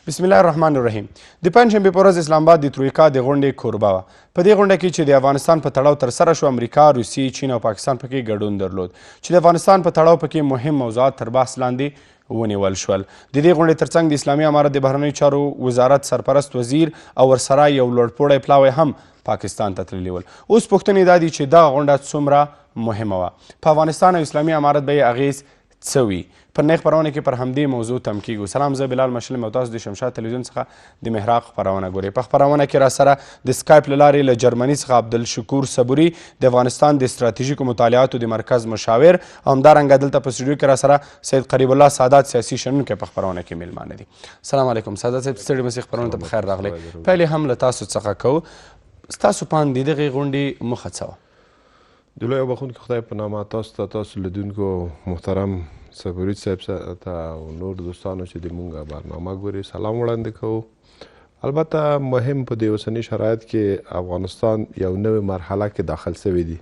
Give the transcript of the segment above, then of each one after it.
بسم الله الرحمن الرحیم. د پنجشنبې په ورځ اسلام آباد د ترویکا د غونډې کوربه وه. په دې غونډه کې چې د افغانستان په تړاو ترسره شو، امریکا، روسیې، چین او پاکستان پکې ګډون درلود چې د افغانستان په تړاو پکې مهم موضوعات تر بحث لاندې ونیول شول. د دې غونډې ترڅنګ د اسلامي امارت د بهرنیو چارو وزارت سرپرست وزیر او ورسره یو لوړپوړی پلاوی هم پاکستان ته تللي ول. اوس پوښتنې دا دي چې دغه غونډه څومره مهمه وه، په افغانستان او اسلامي امارت به یې اغېز څه وي؟ په نۍ خپرونه کې پر همدې موضوع تم کیږو. سلام، زه بلال مشلم او تاسو د شمشاد تلویزیون څخه د محراق خپرونه ګورئ. په خپرونه کې راسره د سکایپ له لارې له جرمني څخه عبدالشکور صبوري، د افغانستان د ستراتیژیکو مطالعاتو د مرکز مشاور، او همدارنګه دلته په سټوډیو کې راسره سید قریب الله سادات، سیاسي شنونکی، په خپرونه کې میلمانه دي. سلام علیکم سادات صاحب، ستړي مه شئ، خپرونه ته په خیر راغلی. پیل هم له تاسو څخه کوو. ستاسو په اند د دغې غونډې موخه څه وه؟ د لوی او بخښونکي خدای په نامه تاسو ته، تاسو لیدونکو، محترم صبوري صاحب ته او نور دوستانو چې د مونږ برنامه ګوري سلام وړاندې کوو. البته مهم په دې اوسني شرایط کې افغانستان یو نوې مرحله کې داخل شوی دی.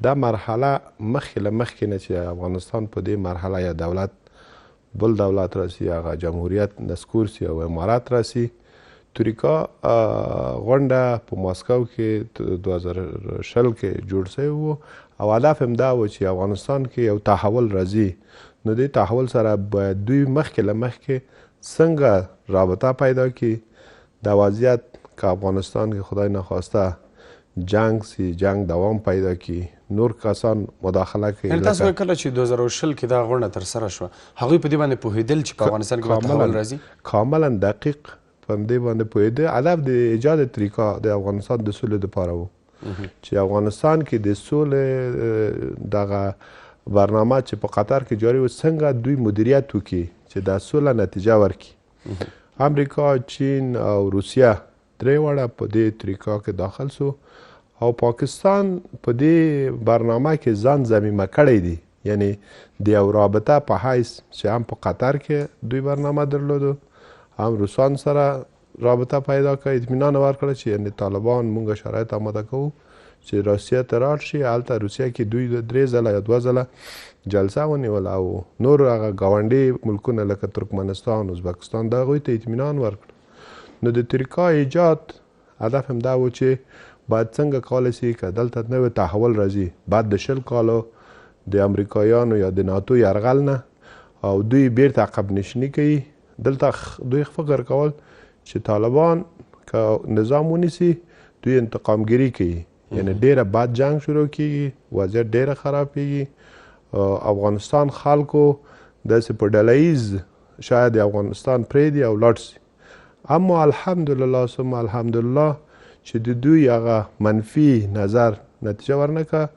دا مرحله مخکې له مخکې نه چې افغانستان په دې مرحله یا دولت بل دولت راسي، هغه جمهوریت نسکور سي او امارت راسي. تریکا غونډه په ماسکو کې 2020 کې جوړ شوی وو او هدف هم دا و چې افغانستان کې یو تحول راځي، نو دې تحول سره باید دوی مخکې له مخکې څنګه رابطه پیدا کړي. دا وضعیت که افغانستان کې خدای نخواسته جنگ سي، جنگ دوام پیدا کړي، نور کسان مداخله کوي. یعنې تاسو کله چې 2020 کې دا غونډه ترسره شوه، هغوی په دې باندې پوهېدل چې په افغانستان کې به تحول راځي؟ کاملا دقیق په همدې باندې پوهېده. هدف د ایجاد تریکا د افغانستان د سولې دپاره و چې افغانستان کې د سولې دغه برنامه چې په قطر کې جاري و څنګه دوی مدیریت وکړي چې دا سوله نتیجه ورکړي. امریکا، چین او روسیه درې واړه په دې تریکا کې داخل سو او پاکستان په دې برنامه کې ځان ضمیمه کړی دی، یعنی د یو رابطه په حیث چې هم په قطر کې دوی برنامه درلودو، هم روسان سره رابطه پیدا کړه، اطمینان ورکړه چې یعنی طالبان مونږ شرایط آماده کوو چې روسیه ته راټ شي. هلته روسیه کې دوی 3 ځله یا 2 ځله جلسه ونیوله او نور هغه ګاونډي ملکونه لکه ترکمنستان، ازبکستان، د هغوی ته اطمینان ورکړ. نو د تریکا ایجاد هدف هم دا و چې باید څنګه کولی سي که دلته نوی تحول راځي بعد د 20 کالو د امریکایانو یا د ناتو یرغل نه او دوی بیرته عقب نشیني کوي. دلته دوی فکر کول چې طالبان که نظام ونیسي دوی انتقامګیري کوي، یعنی ډیره بد جنگ شروع کیږي، وضعیت ډیره خرابیږي. افغانستان خلکو داسې په ډله ییز شاید افغانستان پرېږدي او لاړ سي. اما الحمدلله ثم الحمدلله چې د دوی هغه منفي نظر نتیجه ورنکړه.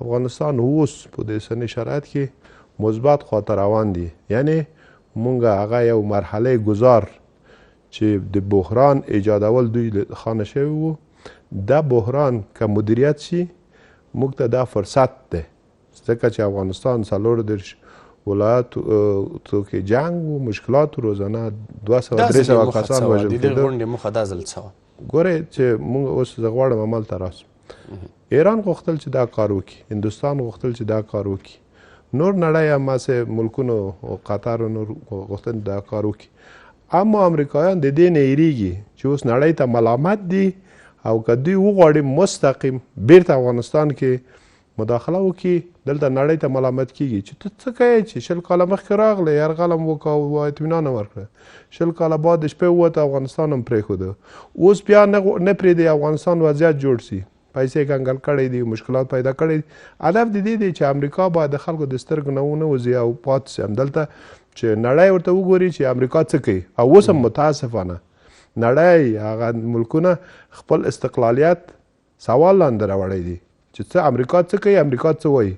افغانستان اوس په دې اوسني شرایط کې مثبت خواته روان دي، یعنی مونږ هغه یو مرحله گذار چې د بحران ایجادول دوی خانه شوی وو، دا بحران که مدیریت شي موږ ته دا فرصت دی، ځکه چې افغانستان 34 ولایت تو کې جنگ و مشکلات روزانه 200-300 کسان وژل کېدل. د دې غونډې موخه دا ځل څه وه؟ ګورئ چې موږ اوس زه غواړم عمل ته راسم. ایران غوښتل چې دا کار وکړي، هندوستان غوښتل چې دا کار وکړي، نور نړۍ هم هسې ملکونو قطر و نور غوښتل دا کار وکړي. اما امریکایان د دې نه یریږي چې اوس نړۍ ته ملامت دي او که دوی وغواړي مستقیم بیرته افغانستان کې مداخله وکړي، دلته نړۍ ته ملامت کیږي چې ته څه کوې چې 20 کاله مخکې راغلی، یرغل هم وکړه او اطمینان هم ورکړه، 20 کاله بعد د شپې ووته افغانستان هم پرېښوده، اوس بیا نه پرېږدي افغانستان وضعیت جوړ سي، پیسې کنګل کړی دي، مشکلات پیدا کړی دي. هدف د دې دی چې امریکا باید د خلکو د سترګو نه ونه وځي او پاتې سي همدلته چې نړۍ ورته وګوري چې امریکا څه کوي. او اوس هم متاسفانه نړۍ هغه ملکونه خپل استقلالیت سوال لاندې راوړی دي چې څه امریکا څه کوي، امریکا څه وایي.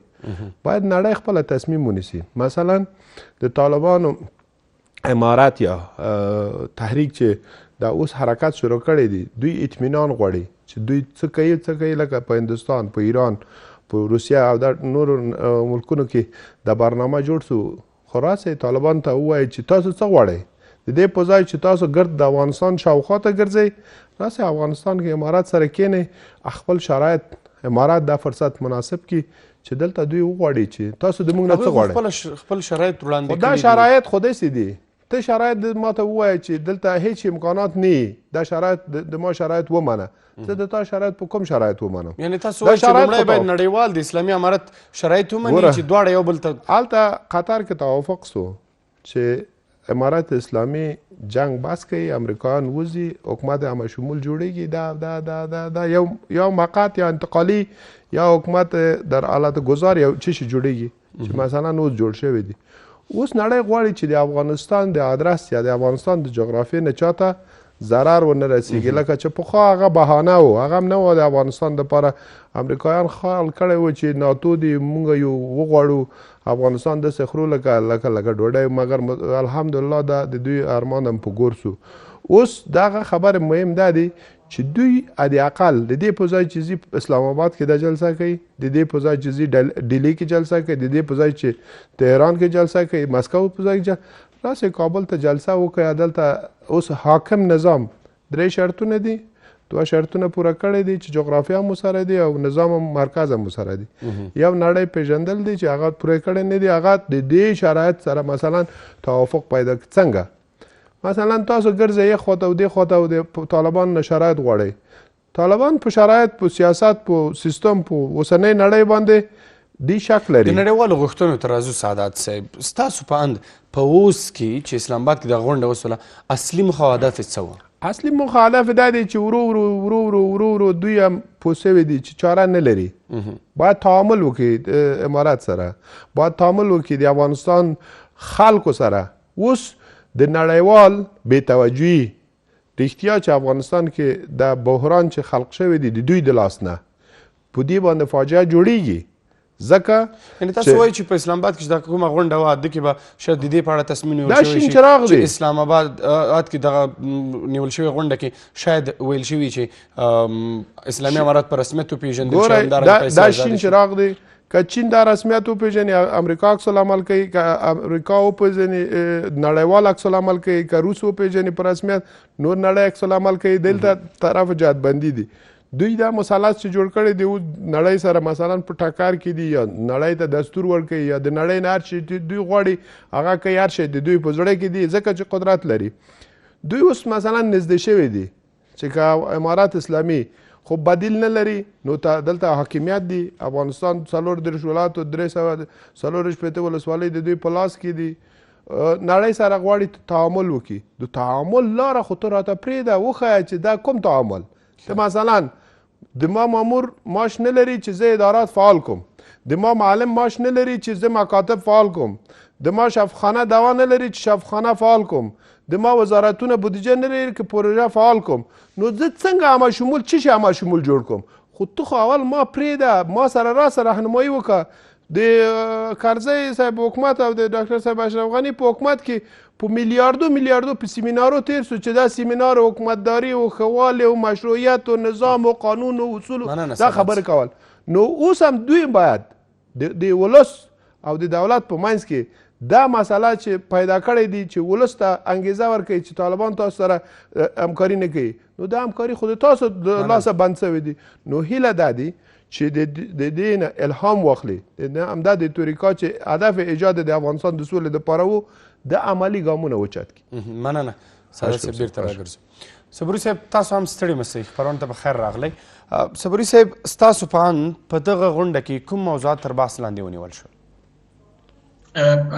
باید نړۍ خپله تصمیم ونیسي. مثلا د طالبانو امارت یا تحریک چې دا اوس حرکت شروع کړی دی، دوی اطمینان غواړي چې دوی څه کوي څه کوي، لکه په هندوستان، په ایران، په روسیه او دا نورو ملکونو کې دا برنامه جوړ سو. خو راسئ طالبان ته ووایئ چې تاسو څه غواړئ، د دې په ځای چې تاسو ګرد د افغانستان شاوخوا ته ګرځئ، راسئ افغانستان کې امارت سره کښېنئ، خپل شرایط امارت دا فرصت مناسب کړي چې دلته دوی وغواړي چې تاسو د موږ نه څه غواړئ. خپل شرایط وړاندې کړي. دا شرایط خو داسې دي ته شرایط ماته ووایه چې دلته هیڅ امکانات نه، دا شرایط د ما شرایط ومنه، زه د تا شرایط په کوم شرایط ومنم؟ یعنی تاسو وایئ چې لومړی باید نړیوال د اسلامي امارت شرایط ومني چې دواړه یو بل ته. هلته قطر کې توافق سو چې امارت اسلامي جنگ بس کوي، امریکایان وځي، حکومت همه شمول جوړیږي، دا دا دا دا دا یو یو مقعد یا انتقالي یا حکومت در حالت گذار یو چی شي جوړیږي چې مثلا اوس جوړ شوی دی. اوس نړۍ غواړي چې د افغانستان د ادرس یا د افغانستان د جغرافیې نه چاته ضرر ونه رسیږي، لکه چې پخوا هغه بهانه و، هغه هم نه و د افغانستان دپاره امریکایان خیال کړی و چې ناتو دي، مونږ یو وغواړو افغانستان داسې خورو لکه لکه لکه ډوډۍ، مګر الحمدلله دا د دوی ارمان هم په ګور سو. اوس دغه خبره مهم دا دی چې دوی حداقل د دې په ځای چې ځي اسلام آباد کې دا جلسه کوي، د دې په ځای چې ځي ډیلي کې جلسه کوي، د دې په ځای چې تهران کې جلسه کوي، مسکو په ځای کې راسئ کابل ته جلسه وکړئ. دلته اوس حاکم نظام درې شرطونه دي، دوه شرطونه پوره کړی دي چې جغرافیا مو سره دي او نظام هم مرکز هم سره دي. یو نړۍ پیژندل دي چې هغه پوره کړی نه دي، هغه د دې شرایط سره مثلا توافق پیدا څنګه؟ مثلا تاسو ګرځئ یې خواته او دې خواته او د طالبان نه شرایط غواړئ، طالبان په شرایط، په سیاست، په سیستم، په اوسنۍ نړۍ باندې دی شک لري. د نړیوالو غوښتنو ته راځو. سعادت صاحب، ستاسو په اند په اوس کې چې اسلام آباد کې دغه غونډه وسوله، اصلي موخه او هدف یې څه وه؟ اصلي موخه هدف دا دی چې ورو ورو ورو ورو ورو ورو دوی هم پوه سوي دي چې چاره نه لري، باید تعامل وکړي امارت سره، باید تعامل وکړي د افغانستان خلکو سره. اوس د نړیوال بې توجهي رښتیا چې افغانستان کې د بحران چې خلق شوی دی د دوی د لاس نه، په دې باندې فاجعه جوړیږي. ځکه یعنی تاسو وایئ چې په اسلام آباد کې چې دا کومه غونډه وه، د کې به شاید د دې په اړه تصمیم نیول دا شوی شین شي چراغ چې دی. اسلام آباد کې دغه نیول شوې غونډه کې شاید ویل شوي چې اسلامي امارت په رسمیت وپېژندل شي، ګوره، همدارنګه پیسې دا ازادې شین شي. چراغ دی. که چین دا رسمیت وپېژني، امریکا عکس العمل کوي، که امریکا وپېژني، نړیوال عکس العمل کوي، که روس وپېژني په رسمیت، نور نړۍ عکس العمل کوي. دلته طرف جهت بندي دي. دوی دا مثلث چې جوړ کړی دی اوس نړۍ سره مثلا په ټکر کې دي، یا نړۍ ته دستور ورکوي، یا د نړۍ نه هر شی چې دوی غواړي هغه کوي، هر شی د دوی په زړه کې دي، ځکه چې قدرت لري. دوی اوس مثلا نږدې شوي دي چې که امارت اسلامي خو بدیل نه لري، نو دلته حاکمیت دی. افغانستان 34 ولایتو 364 ولسوالۍ د دوی په لاس کې دي. نړۍ سره غواړي تعامل وکړي. د تعامل لاره خو ته راته پرېږده، وښیه چې دا کوم تعامل. ته مثلا د ما مامور معاش نه لري چې زه ادارات فعال کوم، د ما معلم معاش نه لري چې زه مکاتب فعال کوم، د ما شفخانه دوا نه لري چې شفخانه فعال کوم، د ما وزارتونه بودیجه نه لري که پروژه فعال کوم. نو زه څنګه همه شمول چی شي همه شمول جوړ کوم؟ خو ته خو اول ما پرېږده، ما سره راسه رهنمایي وکړه. د کرزی صاحب حکومت او د ډاکټر صاحب اشرف غني په حکومت کې په میلیاردو میلیاردو په سیمینارو تیر سو چې دا سیمینار حکومتداري او ښه والی او مشروعیت او نظام او قانون او اصول مننه دا سعادت خبرې صاحب. کول. نو اوس هم دوی باید د ولس او د دولت په منځ کې دا مسله چې پیدا کړی دی چې ولس ته انګیزه ورکوي چې طالبان تاسو سره همکاري نه کوي، نو دا همکاري خو د تاسو د لاسه بند سوی دی. نو هیله دا دی چې د دې نه الهام واخلي، همدا د توريکا چې هدف ایجاد د افغانستان د سولې دپاره و، د عملي ګامونه اوچت کړي. مننه سعادت صاحب، بیرته راګرځو. صبوري صاحب، تاسو هم ستړي مه سئ، خپرونې ته په خیر راغلی. صبوري صاحب، ستاسو په اند په دغه غونډه کې کوم موضوعات تر بحث لاندې ونیول شول؟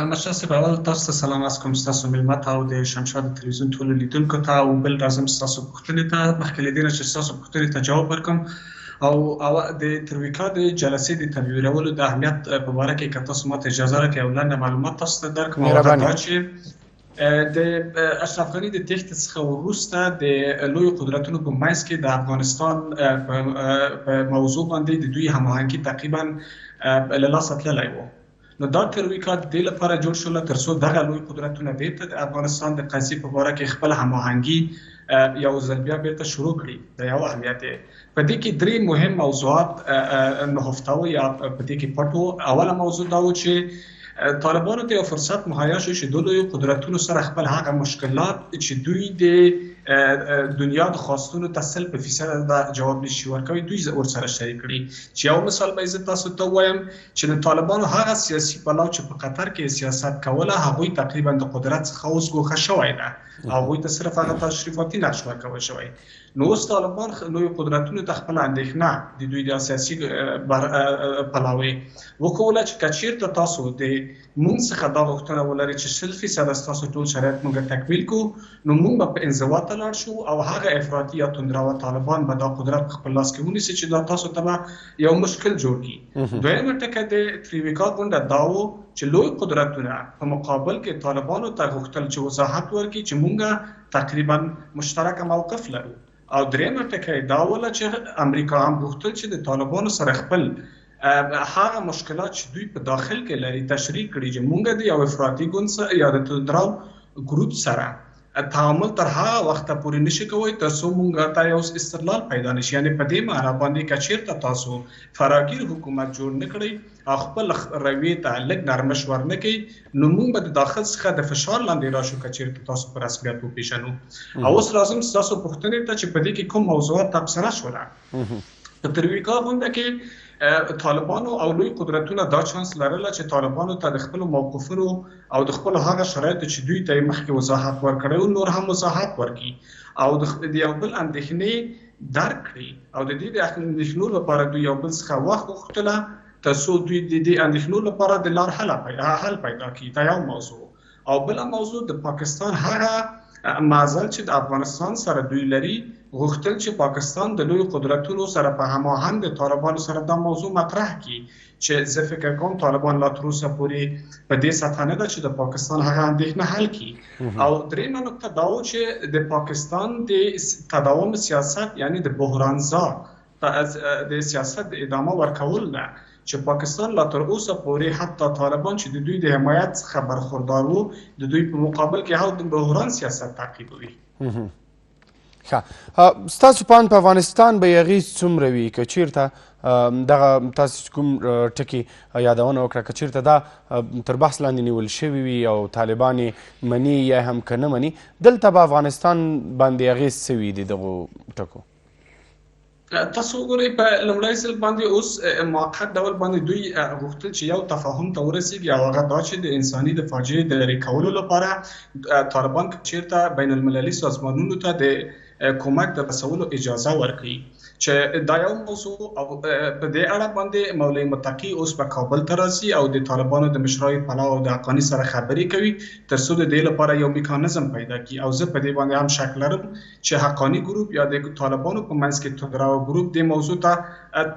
احمد شاه صاحب، اول تاسو ته سلام عرض کوم، ستاسو مېلمه ته او د شمشاد تلویزیون ټولو لیدونکو ته، او بل راځم ستاسو پوښتنې ته. مخکې له دې نه چې ستاسو پوښتنې ته جواب ورکړم او د ترویکا د جلسې د تدویرولو د اهمیت په باره کې که تاسو ماته اجازه راکړئ یو لنډه معلومات تاسو ته درکړم. او هغه مهرباني. دا چې د اشرف غني د تېښتې څخه وروسته د لویو قدرتونو په منځ کې د افغانستان په موضوع باندې د دوی هماهنګي تقریبا له لاسه تللی و. نو دا ترویکا د دې لپاره جوړ شول تر څو دغه لوی قدرتونه بیرته د افغانستان د قضیې په باره کې خپل هماهنګي یو ځل بیا بیرته شروع کړي. دا یو اهمیت دی. په دې کې درې مهم موضوعات نهفته وو یا په دې کې پټ وو. اوله موضوع دا و چې طالبانو ته یو فرصت مهیا شو چې د لویو قدرتونو سره خپل هغه مشکلات چې دوی د دنیا د خواستونو ته 100 په فیصده دا جواب نشي ورکوي، دوی ورسره شریک کړي. چې یو مثال به زه تاسو ته ووایم چې د طالبانو هغه سیاسي پلاو چې په قطر کې سیاست کوله، هغوی تقریبا د قدرت څخه اوس ګوښه شوی ده، هغوی ته صرف هغه تشریفاتي نقش ورکول شوی. نو اوس طالبان لوی قدرتونو ته خپله اندېښنه د دوی د سیاسي پلاوی وښوله چې که چیرته تاسو د مونږ څخه دا غوښتنه ولرئ چې 100 فیصده ستاسو ټول شرایط مونږ تکمیل کړو، نو مونږ به په انزوا ته لاړ شو او هغه افراطي یا تندروه طالبان به دا قدرت په خپل لاس کې ونیسي چې دا تاسو ته به یو مشکل جوړ کړي. دویمه ټکه د تریویکا غونډه دا و چې لوی قدرتونه په مقابل کې طالبانو ته غوښتل چې وضاحت ورکړي چې مونږ تقریبا مشترکه موقف لرو. او درېیمه ټکی دا وله چې امریکا هم غوښتل چې د طالبانو سره خپل هغه مشکلات چې دوی په داخل کې لري تشریح کړي چې مونږ د یو افراطي ګوند سره یا د تندرو ګروپ سره تعامل تر هغه وخته پورې نشي کوی تر څو مونږ ته یو استدلال پیدا نشي. یعنی په دې معنا باندې که چیرته تاسو فراګیر حکومت جوړ نه کړئ او خپل رویې ته لږ نرمش ورنه کړئ، نو مونږ به د داخل څخه د فشار لاندې راشو که چیرته تاسو په رسمیت وپیژنو. او اوس راځم ستاسو پوښتنې ته چې په دې کې کوم موضوعات تبصره شوله. په ترویکا غونډه کې طالبانو او لوی قدرتونه دا چانس لرله چې طالبانو ته د خپلو موقفونو او د خپلو هغه شرایطو چې دوی ته یې مخکې وضاحت ورکړی و نور هم وضاحت ورکړي او د یو بل اندېښنې درک کړي، او د دې د اندېښنو لپاره دوی یو بل څخه وخت غوښتله تر څو دوی د دې اندېښنو لپاره د لار حل پیدا کړي. دا یو موضوع. او بله موضوع د پاکستان هغه معضل چې د افغانستان سره دوی لري، غوښتل چې پاکستان د لویو قدرتونو سره په هماهنګ د طالبانو سره دا موضوع مطرح کړي چې زه فکر کوم طالبان لا تر اوسه پورې په دې سطح نه ده چې د پاکستان هغه اندېښنه حل کړي. او درېیمه نکته دا و چې د پاکستان د تداوم سیاست، یعنی د بحرانزا د سیاست د ادامه ورکول ده چې پاکستان لا تر اوسه پورې حتی طالبان چې د دوی د حمایت څخه برخوردار وو، د دوی په مقابل کې هم د بحران سیاست تعقیبوي. ښه، ستاسو په اند په افغانستان به یې اغېز څومره وي که چیرته دغه تاسو کوم ټکي یادونه وکړه، که چیرته دا تر بحث لاندې نیول شوي وي او طالبان یې مني یا هم که نه مني، دلته به افغانستان باندې اغېز څه وي د دغو ټکو؟ تاسو وګورئ، په لومړی ځل باندې اوس موقت ډول باندې دوی غوښتل چې یو تفاهم ته ورسیږي، او هغه دا چې د انساني د فاجعې د لرې کولو لپاره طالبان که چیرته بین المللي سازمانونو ته د کومک د رسولو اجازه ورکړي، چې دا یو موضوع. او په دې اړه باندې مولوي متقي اوس به کابل ته راځي او د طالبانو د مشرای پلاو او د حقاني سره خبرې کوي تر څو د دې لپاره یو میکانیزم پیدا کړي. او زه په دې باندې هم شک لرم چې حقاني ګروپ یا د طالبانو په منځ کې تندروه ګروپ دې موضوع ته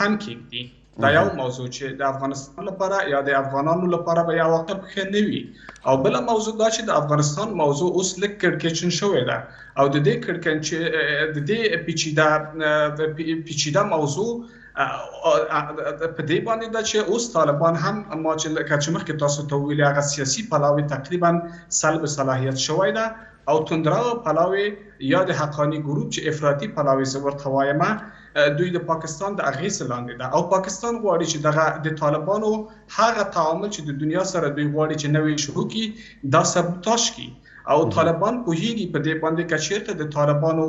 تم کېږدي. دا یو موضوع چې د افغانستان لپاره یا د افغانانو لپاره به یې عواقب ښه نه وي. او بله موضوع دا چې د افغانستان موضوع اوس لږ کړکېچن شوې ده، او د دې کړکېچ د دې پیچیده موضوع په دې باندې ده چې اوس طالبان هم ما چې لکه چې مخکې تاسو ته وویل هغه سیاسي پلاوی تقریبا سلب صلاحیت شوی ده، او تندروه پلاوی یا د حقاني ګروپ چې افراطي پلاوی زه ورته وایم، دوی د پاکستان د اغیز لاندې ده، او پاکستان غواړي چې دغه د طالبانو هغه تعامل چې د دنیا سره دوی غواړي چې نوې شروع کړي دا سبوتاژ کړي. او طالبان پوهیږي په دې باندې که چیرته د طالبانو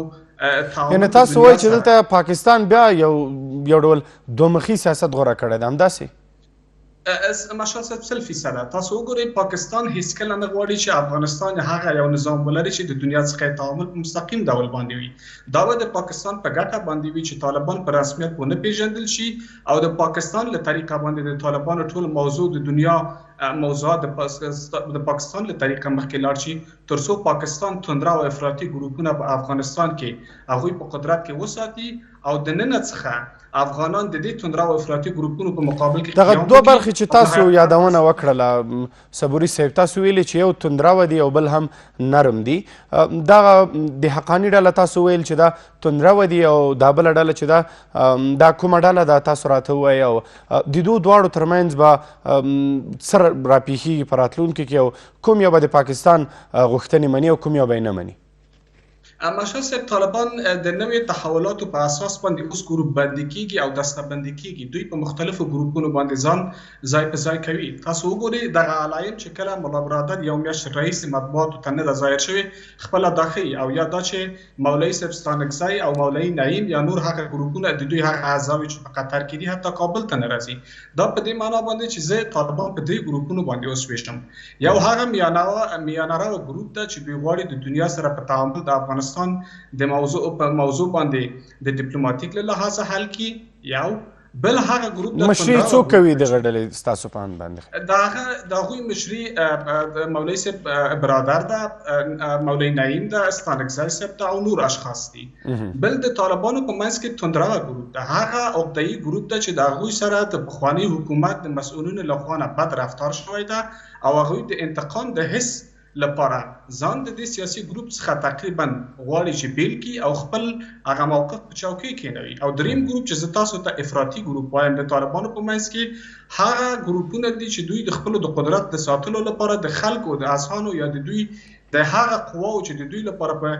تعامل، یعنی تاسو وایئ چې دلته پاکستان بیا یو ډول دوه مخي سیاست غوره کړی دی، همداسې؟ مشال صاحب 100 فیصده. تاسو وګورئ، پاکستان هیڅکله نه غواړي چې افغانستان هغه یو نظام ولري چې د دنیا څخه یې تعامل په مستقیم ډول باندې وي. دا به د پاکستان په ګټه باندې وي چې طالبان په رسمیت ونه پیژندل شي او د پاکستان له طریقه باندې د طالبانو ټول موضوع د دنیا موضوعات د پاکستان له طریقه مخکې لاړ شي، تر څو پاکستان تندره او افراطي ګروپونه په افغانستان کې هغوی په قدرت کې وساتي او د ننه څخه افغانان د دې تندرو افراطي ګروپونو په مقابل کې دغه دوه برخې چې تاسو یادونه وکړله صبوري صاحب، تاسو ویلې چې یو تندرو دی او بل هم نرم دی. دغه د حقاني ډله تاسو ویل چې دا تندرو دی او دا بله ډله چې دا کومه ډله ده تاسو راته ووایئ، او د دوو دواړو ترمنځ به څه راپېښېږي په راتلونکي کې، او کوم یو به د پاکستان غوښتنې مني او کوم یو به یې نه مني؟ مشال صاحب، طالبان د نویو تحولاتو په اساس باندې اوس ګروپ بندي کیږي او دسته بندي کیږي. دوی په مختلفو ګروپونو باندې ځان ځای په ځای کوي. تاسو وګورئ دغه علایم چې کله ملا برادر یو میاشت رئیس مطبوعاتو ته نه ده ظاهر شوی، خپله دا ښيي، او یا دا چې مولوي صاحب ستانکزی او مولوي نعیم یا نور هغه ګروپونه د دوی هغه اعضاوې چې په قطر کې دي حتی کابل ته نه راځي. دا په دې معنا باندې چې زه طالبان په درې ګروپونو باندې اوس ویشم. یو هغه میانه روه ګروپ ده چې دوی غواړي د دنیا سره په تعامل د افغانستان د موضوع په موضوع باندې د دیپلوماتیک له لحاظه حل کړي. یو بل هغه ګروپ ده، مشري څوک کوي دغه ډلې ستاسو په اند باندې؟ د هغوی مشري مولوي صاحب برادر ده، مولوي نعیم ده، ستانکزی صاحب ده او نور اشخاص دي. بل د طالبانو په منځ کې تندروه ګروپ ده، هغه عقدهیي ګروپ ده چې د هغوی سره د پخواني حکومت د مسؤلینو له خوا نه بد رفتار شوی ده او هغوی د انتقام د حس لپاره ځان د دې سیاسي ګروپ څخه تقریبا غواړي چې بیل کړي او خپل هغه موقف په چوکۍ کینوي. او دریم ګروپ چې زه تاسو ته افراطي ګروپ وایم د طالبانو په منځ کې، هغه ګروپونه دي چې دوی د خپلو د قدرت د ساتلو لپاره د خلکو د اذهانو یا د دوی د هغه قواو چې د دوی لپاره په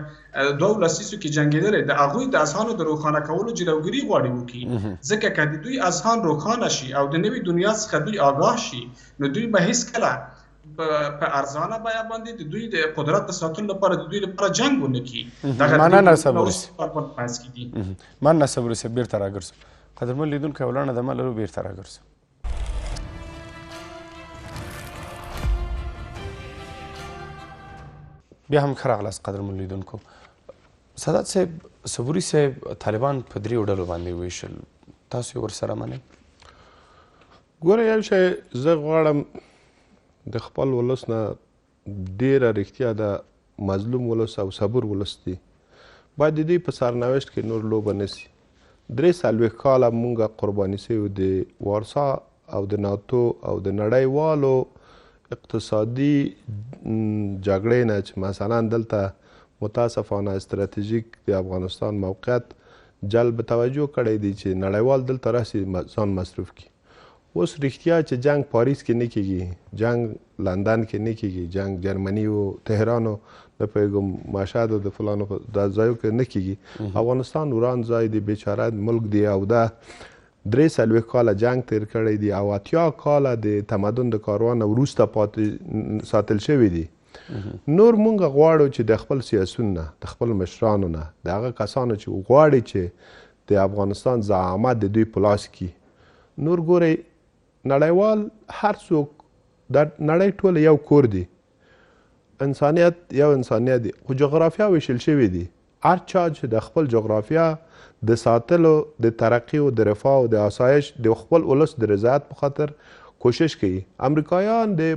دوو لسیزو کې جنګېدلی د هغوی د اذهانو د روښانه کولو جلوګیري غواړي وکړي. ځکه که د دوی اذهان روښانه شي او د نوي دنیا څخه دوی آګاه شي نو دوی به هیڅکله په ارزانه بیه باندې د دوی د قدرت د ساتلو لپاره د دوی لپاره جنګ ونه کړي. دغه مننه صبوري صاحب، مننه صبوري صاحب، بیرته راګرځو. قدرمن لیدونکی ولاړه دمه لرو، بیرته راګرځو. بیا هم ښه راغلاست قدرمن لیدونکو. سادات صاحب، صبوري صاحب طالبان په دریو ډلو باندې وویشل، تاسو یې ورسره منئ؟ ګوره یو شی زه غواړم د خپل ولس نه، ډېره رښتیا ده، مظلوم ولس او صبور ولس دي، باید د دوی په سرنوشت کې نور لوبه نه سي. 43 کاله مونږه قرباني سوي د وارسا او د ناتو او د نړیوالو اقتصادي جګړې نه چې مثلا دلته متاسفانه استراتژیک د افغانستان موقعیت جلب توجه کړی دی چې نړیوال دلته راسي ځان مصروف کړي. اوس رښتیا چې جنگ پاریس کې نه کېږي، جنگ لندن کې نه کېږي، جنگ جرمني او تهران او نه پوهېږم مشهد او د فلانو په دا ځایو کې نه کېږي. افغانستان وران ځای دی، بیچاره ملک دی او دا 43 کاله جنگ تیر کړی دی او 80 کاله د تمدن د کاروان نه وروسته پاتې ساتل شوی دی. نور مونږ غواړو چې د خپل سیاسیون نه، د خپل مشرانو نه، د هغه کسانو چې غواړي چې د افغانستان زعامت د دوی په لاس کې، نور ګورئ نړیوال هر څوک، دا نړۍ ټوله یو کور دی، انسانیت یو انسانیت دی، خو جغرافیا ویشل شوی دی. هر چا چې د خپل جغرافیا د ساتلو، د ترقي او د رفاه او د آسایش، د خپل ولس د رضایت په خاطر کوشش کوي. امریکایان د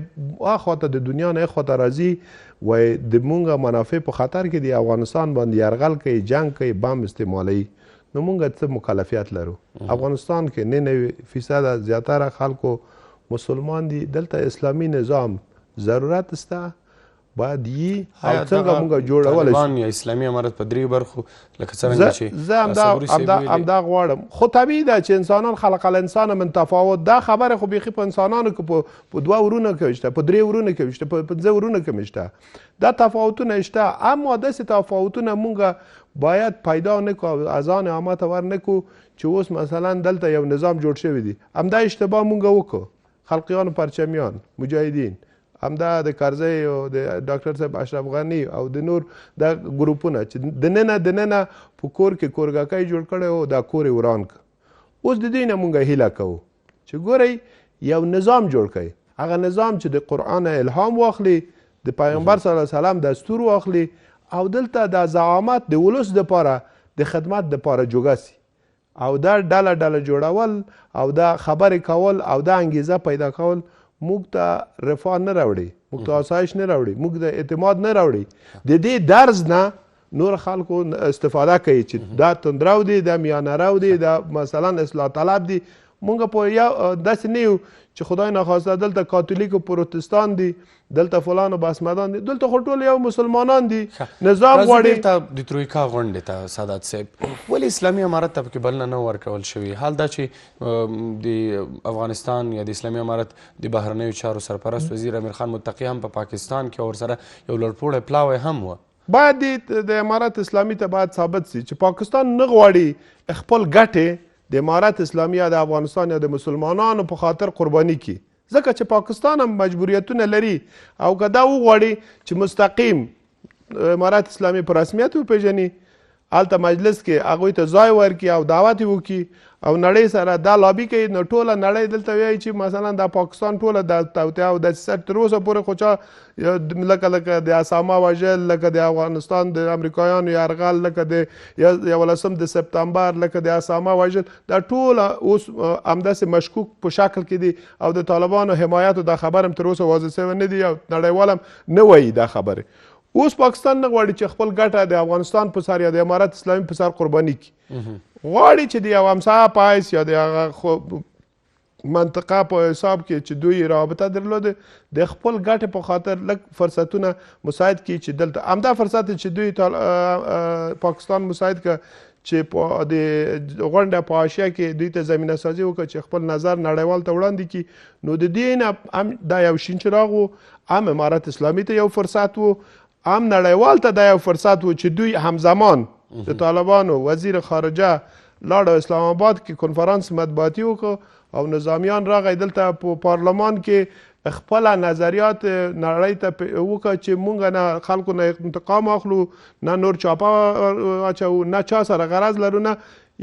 اخواته د دنیا نه اخواته راځي، وایي د مونږ منافع په خطر کې دي، افغانستان باندې یرغل کوي، جنگ کوي، بم استعمالوي. نو مونږ څه مکلفیت لرو؟ افغانستان کې 99% زیاتره خلکو مسلمان دي، دلته اسلامي نظام ضرورت شته، باید یي او څنګه مونږ جوړولی شو. طالبان یا اسلامي امارت په درې برخو لکه څرنګه چې زه همدا غواړم. خو طبیعي ده چې انسانان خلق الانسان من تفاوت، دا خبره خو بیخي په انسانانو کې په دوه ورونو کې شته، په درې ورونو کې شته، په پنځه ورونو کې شته، دا تفاوتونه شته. اما داسې تفاوتونه مونږ باید پیدا نه کړو او اذان عامه ته ور نه کړو چې اوس مثلا دلته یو نظام جوړ شوی دی، همدا اشتباه مونږ وکړو، خلقیان و پرچمیان، مجاهدین، همدا د کرزی او د ډاکټر صاحب اشرف غني او د نور دا ګروپونه چې دننه په کور کې کورګکی جوړ کړی او دا کور یې وران کړ. اوس د دوی نه مونږ هیله کوو چې ګورئ یو نظام جوړ کړئ، هغه نظام چې د قرآن الهام واخلي، د پیغمبر صلی الله علیه وسلم دستور واخلي او دلته د زعامت د ولس دپاره د خدمت دپاره جوګه سي. او دا ډله ډله جوړول او دا خبرې کول او دا انګیزه پیدا کول موږ ته رفاه نه راوړي، موږ ته آسایش نه راوړي، موږ ته اعتماد نه راوړي. د دې درز نه نور خلکو استفاده کوي چې دا تندرو دی، دا میانه رو دی، دا مثلا اصلاح طلب دی. مونږ په یو داسې نه یو چې خدای نخواسته دلته کاتولیک او پروتستان دي، دلته فلان او بسمدان دي، دلته خو ټول یو مسلمانان دي. نظام غواړي. بیرته د ترویکا غونډې ته سادات صاحب، ولې اسلامي امارت ته پکې بلنه نه ورکول شوې؟ حال دا چې د افغانستان یا د اسلامي امارت د بهرنیو چارو سرپرست وزیر امیر خان متقي هم په پاکستان کې ورسره یو لوړپوړی پلاوی هم و. باید د امارت اسلامي ته باید ثابت سي چې پاکستان نه غواړي خپل ګټې د امارت اسلامي یا د افغانستان یا د مسلمانانو په خاطر قرباني کړي، ځکه چې پاکستان هم مجبوریتونه لري او که دا وغواړي چې مستقیم امارت اسلامي په رسمیت وپیژني، هلته مجلس کې هغوی ته ځای ورکړي او دعوت یې وکړي او نړۍ سره دا لابي کوي، نو ټوله نړۍ دلته وایي چې مثلا دا پاکستان ټوله د توطئه او دسیسه تر اوسه پورې خو چا لکه د اسامه وژل، لکه د افغانستان د امریکایانو یرغل، لکه د 11 د سپتمبر، لکه د اسامه وژل، دا ټوله اوس همداسې مشکوک په شکل کې دي او د طالبانو حمایت دا خبر هم تر اوسه واضح شوی نه دی او نړیوال هم نه وایي دا خبرې. اوس پاکستان نه غواړي چې خپل ګټه د افغانستان په سر یا د امارت اسلامي په سر قرباني کړي، غواړي چې د یو همسایه په حیث یا د هغه منطقه په حساب کې چې دوی رابطه درلوده د خپل ګټې په خاطر لږ فرصتونه مساعد کړي چې دلته همدا فرصت چې دوی پاکستان مساعد کړ چې په د غونډه په حاشیه کې دوی ته زمینه سازي وکړه چې خپل نظر نړیوال ته وړاندې کړي، نو د دې نه هم دا یو شین چراغ و، هم امارت اسلامي ته یو فرصت و، هم نړیوال ته دا یو فرصت و چې دوی همزمان د طالبانو وزیر خارجه لاړ اسلام آباد کې کنفرانس مطبوعاتي وکړ او نظامیان راغی دلته په پارلمان کې خپل نظریات نړۍ ته وکړه چې مونږ نه خلکو نه انتقام اخلو، نه نور چاپه اچوو، نه چا سره غرض لرو، نه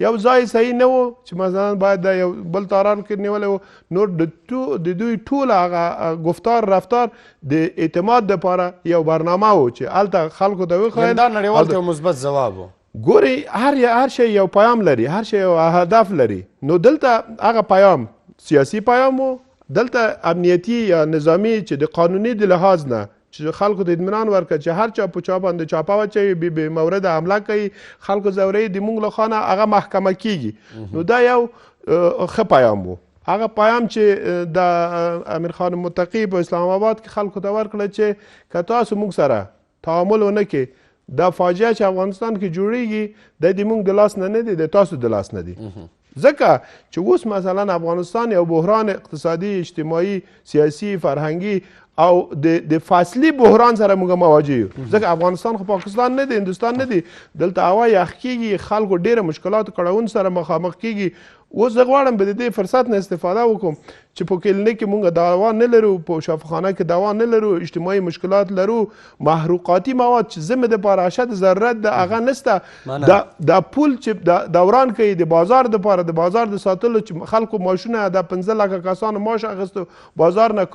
یو ځای صحیح نه و چې مثلا باید د یو بل تاران کې نیولی و. نور د دوی ټول هغه ګفتار رفتار د اعتماد دپاره یو برنامه و چې هلته خلکو ته وښیل. دا نړیوال ته یو مثبت ځواب و. ګورئ هر شی یو پیام لري، هر شی یو هدف لري، نو دلته هغه پیام سیاسي پیام و، دلته امنیتي یا نظامی چې د قانوني د لحاظ نه چې خلکو ته اطمینان ورکړه چې هر چا په چا باندې چاپه واچوي، بې مورده حمله کوي، خلکو ځوروي، د موږ له خوا هغه محکمه کیږي. نو دا یو ښه پیام و. هغه پیام چې د امیر خان متقي په اسلام آباد کې خلکو ته ورکړه چې که تاسو موږ سره تعامل ونه کړئ، دا فاجعه چې افغانستان کې جوړیږي دا د موږ د لاس نه نه دی، د تاسو د لاس نه دی. ځکه چې اوس مثلا افغانستان یو بحران اقتصادي، اجتماعي، سیاسي، فرهنګي او د فصلي بحران سره موږ مواجه یو. ځکه افغانستان خو پاکستان نه دی، هندوستان نه دی، دلته هوا یخ کیږي، خلکو ډېره مشکلات کړاوونو سره مخامخ کیږي. اوس زه غواړم به د دې فرصت نه استفاده وکړم چې په کلینیک کې مونږ دوا نه لرو، په شفاخانه کې دوا نه لرو، اجتماعي مشکلات لرو، محروقاتي مواد چې زموږ دپاره اشد ضرورت ده هغه نشته. دا پول چې دوران کوي د بازار دپاره، د بازار د ساتلو چې خلکو معاشونه د 15 لکه کسانو معاش اخیستو، بازار نه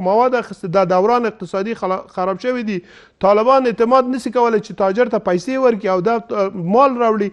مواد اخیسته، دا دوران اقتصادي خراب شوی دی. طالبان اعتماد نسی کولی چې تاجر ته پیسې ورکړي او دا مال راوړي.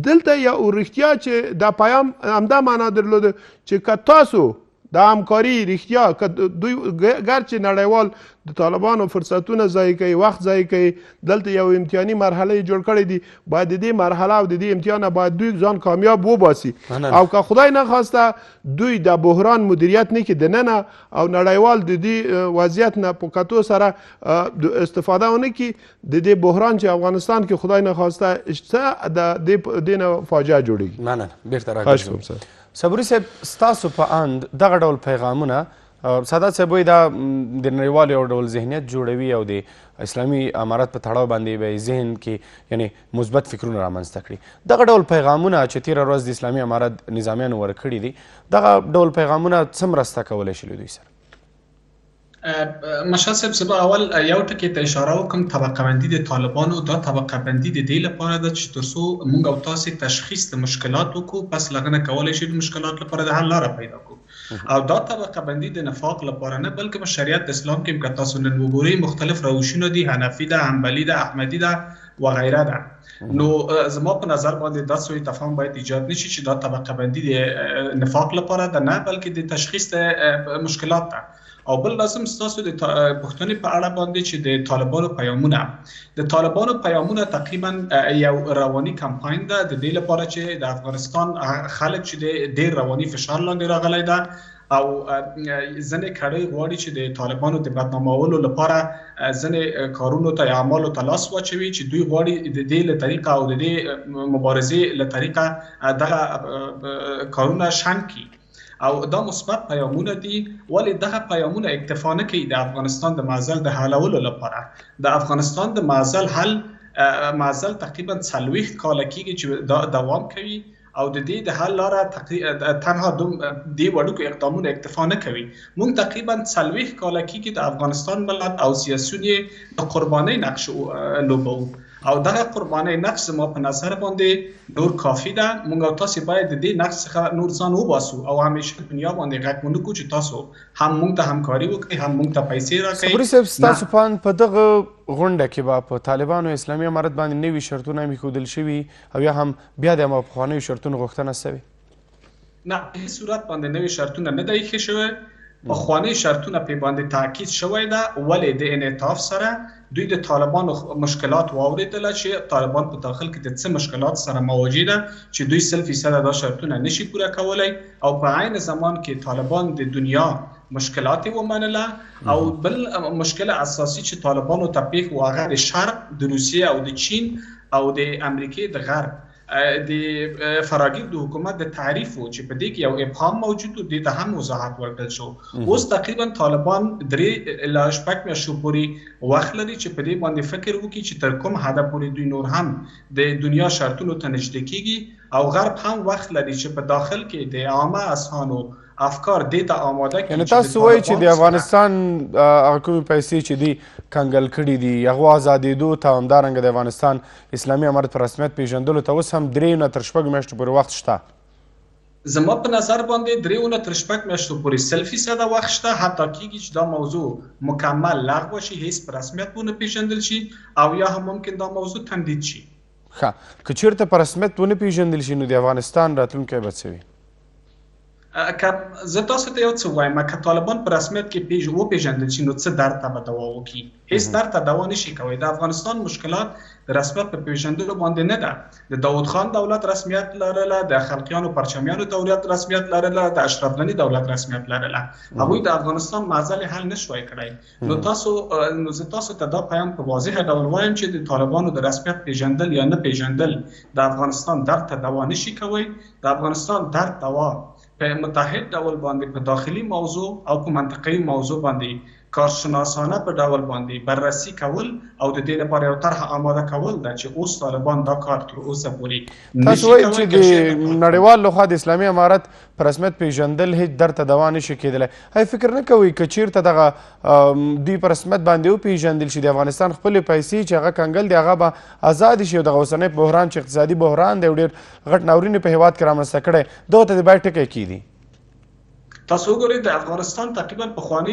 دلته یو رښتیا چې دا پیام همدا معنا درلوده چې که تاسو دا همکاري رښتیا که دوی ګرچې نړیوال د طالبانو فرصتونه ضایع کوي، وخت ضایع کوي، دلته یو امتحاني مرحله یې جوړ کړی دي، باید د دې مرحله او د دې امتحانه باید دوی ځان کامیاب وباسي. او که خدای نخواسته دوی د بحران مدیریت نه کړي دننه او نړیوال د دې وضعیت نه په کتو سره استفاده ونه کړي، د دې بحران چې افغانستان کې خدای نخواسته شته د دې نه فاجعه جوړېږي. مننه، بېرته راګرځم. صبوري صاحب، ستاسو په اند دغه ډول پیغامونه، سادات صاحب وایي دا د نړیوالو یو ډول ذهنیت جوړوي او د اسلامي امارت په تړاو باندې به ذهن کې یعنی مثبت فکرونه رامنځته کړي، دغه ډول پیغامونه چې تېره ورځ د اسلامي امارت نظامیانو ورکړي دي، دغه ډول پیغامونه څه مرسته کولی شي له دوی سره؟ مشهد صاحب، زه به اول یو ټکی ته اشاره وکړم. طبقه بندي د طالبانو، دا طبقه بندي د دې لپاره ده چې تر څو موږ او تاسې تشخیص د مشکلات وکړو، پس له هغه نه کولی شو د مشکلات لپاره د حل لاره پیدا کړو. او دا طبقه بندي د نفاق لپاره نه، بلکې په شریعت اسلام کې که تاسو نن وګورئ مختلف روشونه دي، حنفي ده، حنبلي ده، احمدي ده وغیره ده. نو زما په نظر باندې دا سوء تفاهم باید ایجاد نشي چې دا طبقه بندي د نفاق لپاره ده، نه، بلکې د تشخیص د مشکلات ده. او بل لازم ستاسو د پوښتنې په اړه باندې چې د طالبانو پیامونه، د طالبانو پیامونه تقریبا یو رواني کمپاین ده د دې لپاره چې د افغانستان خلک چې د ډیر رواني فشار لاندې راغلی ده او ځینې کړۍ غواړي چې د طالبانو د بدنامولو لپاره ځینې کارونو ته یا اعمالو ته لاس واچوي چې دوی غواړي د دې له طریقه او د دې مبارزې له طریقه دغه کارونه شنډ کړي. او دا مثبت پیامونه دي، ولې دغه پیامونه اکتفا نه کوي د افغانستان د معضل د حلولو لپاره. د افغانستان د معضل حل معضل تقریبا 40 کاله کیږي چې دا دوام کوي او د دې د حل لاره تنها دوم دې وړوکو اقدامونو اکتفا نه کوي. مونږ تقریبا 40 کاله کیږي د افغانستان ملت او سیاسیون یې د قربانۍ نقش لوبوو او دغه قربانۍ نقش زما په نظر باندې نور کافي ده. مونږ او تاسو باید د دې نقش څخه نور ځان وباسو او همیشه دنیا باندې غږ ونه کړو چې تاسو هم مونږ ته همکاري وکړئ، هم مونږ ته پیسې راکړئ. صبوري صاحب، ستاسو په اند په دغه غونډه کې به په طالبانو اسلامي امارت باندې نوي شرطونه هم ایښودل شوي او یا هم بیا د هماغو پخوانیو شرطونو غوښتنه سوې؟ نه، په هیڅ صورت باندې نوي شرطونه نه ده ایښې شوی، پخواني شرطونه پې باندې تاکید شوی ده، ولې د انعطاف سره دوی د طالبانو مشکلات واورېدله چې طالبان په داخل کې د څه مشکلات سره مواجه ده چې دوی 100% دا شرطونه نشي پوره کولی او په عین زمان کې طالبان د دنیا مشکلات یې ومنله او بل مشکل اساسي چې طالبانو ته پېښ و هغه د شرق، د روسیې او د چین او د امریکې د غرب د فراګیر د حکومت د تعریف و چې په دې کې یو ابهام موجود و، دې ته هم وضاحت ورکړل شو. اوس تقریبا طالبان 3 الی 6 میاشتو پورې وخت لري چې په دې باندې فکر وکړي چې تر کوم حده پورې دوی نور هم د دنیا شرطونو ته نږدې کیږي او غرب هم وخت لري چې په داخل کې د عامه اذهانو افکار دې ته آماده کړي. یعنی تاسو وایئ چې د افغانستان هغه کومې پیسې چې دوی کنګل کړي دي هغو ازادېدو ته، همدارنګه د افغانستان اسلامي امارت په رسمیت پېژندلو ته اوس هم 3 نه تر 6 میاشتو پورې وخت شته؟ زما په نظر باندې 3 نه تر 6 میاشتو پورې 100% وخت شته، حتی کیږي چې دا موضوع مکمل لغوه شي، هیڅ په رسمیت ونه پېژندل شي او یا هم ممکن دا موضوع تمدید شي. ښه، که چېرته په رسمیت ونه پېژندل شي نو د افغانستان راتلونکی به څه وي؟ که زه تاسو ته یو څه ووایم، که طالبان په رسمیت کې وپېژندل شي نو څه درد ته به دوا وکړي؟ هیڅ درد ته دوا نشي کوی. د افغانستان مشکلات د رسمیت په پېژندلو باندې نه ده. د داود خان دولت رسمیت لرله، د خلقیانو پرچمیانو دولت رسمیت لرله، د اشرف غني دولت رسمیت لرله. هغوی د افغانستان معضلې حل نشوای کړی. نو تاسو نو زه تاسو ته دا پیام په واضح ډول وایم چې د طالبانو د رسمیت پېژندل یا نه پېژندل د افغانستان درد ته دوا نشي کوی. د افغانستان درد دوا په متحد ډول باندې په داخلي موضوع او په منطقوي موضوع باندې کارشناسانه په ډول باندې بررسي کول او د دې لپاره یو طرحه آماده کول ده چې اوس طالبان دا کار تر اوسه پورې تاسو وایئ چې د نړیوال لخوا د اسلامي امارت په رسمیت پېژندل هیڅ درد ته دوا نشي کېدلی. آیا فکر نه کوئ که چیرته دغه دوی په رسمیت باندې وپېژندل شي د افغانستان خپلې پیسې چې هغه کنګل دي هغه به ازادې شي او دغه اوسنی بحران چې اقتصادي بحران دی او ډېر غټ ناورین یې په هېواد کې رامنځته کړی دغه ته د باید ټکی کېږدي؟ تاسو وګورئ د افغانستان تقریبا پخوانۍ